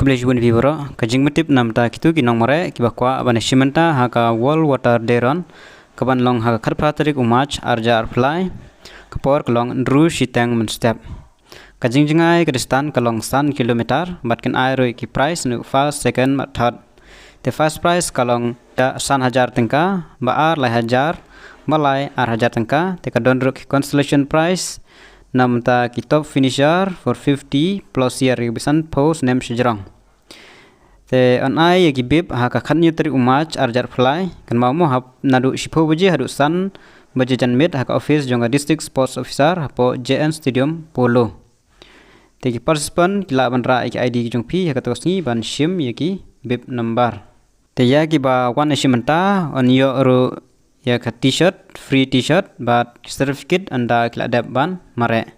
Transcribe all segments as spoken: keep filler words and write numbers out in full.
Khublei shibun ïa phi baroh. Ka jingpyntip namar kito ki nongmareh kiba kwah ban ïashim bynta ha ka World Water Day Run, kaban long ha ka khatphra tarik u March arhajar arphew lai. Ka por ka long hynriew shiteng mynstep. Ka jingjngai ka distance ka long san kilometer, bad kin ai ruh ki prize na u first, second bad third. Te first prize ka long da san hajar tyngka, ba ar lai hajar, ba lai ar hajar tyngka. Te ka don ruh ki consolation prize namar ki top finisher for fifty plus year, ïa kiba sanphew snem shajrong. Te yn ai ïa ki bib ha ka khathynñiew tarik u March arhajar arphew lai, kynmaw mo, hap naduh shiphew baje haduh san baje janmiet ha ka office jong ka District Sports Officer hapoh J N Stadium Polo. Te ki participant ki lah ban rah ïa ki I D ki jong phi ha kato ka sngi ban shim ïa ki bib number. Te ïa kiba wan ïashim bynta yn ïoh ruh ïa ka T-shirt, free T-shirt, bad ki certificate ynda ki la dep ban mareh.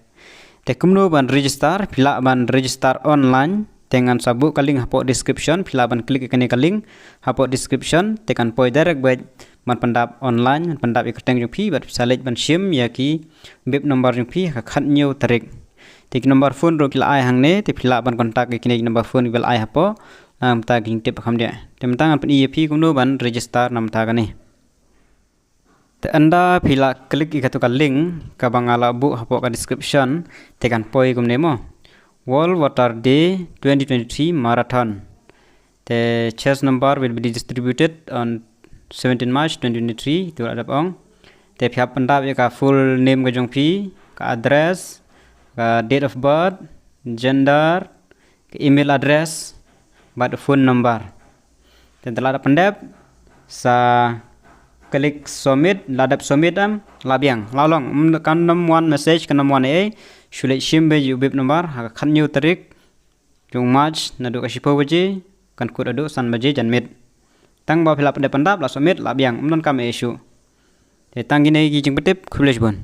Te kumno ban register? Phi lah ban register online. Te ngan sa buh ka link hapoh description, phi lah ban click ïa kane ka link hapoh description, te kan poi direct beit ban pyndap online, ban pyndap ïa ka kyrteng jong phi, bad phi sa leit ban shim ïa ki bib number jong phi ha ka khathynñiew tarik. Te ki number phone ruh ki la ai hangne, te phi lah ban contact ïa kine ki number phone kiba la ai hapoh, namar ki jingtip kham dei. Te mynta ngan pyni ïa phi kumno ban register namar kane. Te ynda phi la click ïa kato ka link kaba nga la buh hapoh ka description, te kan poi kumne mo: World Water Day twenty twenty-three Marathon. Te chase number will be distributed on seventeen March twenty twenty-three, te la dep ong. Te phi hap pyndap ïa ka full name ka jong phi, ka address, ka date of birth, gender, ka email address, bad phone number. Te ynda la dep pyndep, sa click submit. La dep submit em, la biang, la long. Ym, kan nym wan message, kan nym wan ei ei. Shu leit shim beit ïa u bib number ha ka khathynñiew tarik jong u March naduh ka shiphew baje, kan kut haduh san baje janmiet. Tang ba phi la pyndep pyndap, la submit, la biang, ym don kam ei ei shuh. Te tang kine ki jingpyntip, khublei shibun.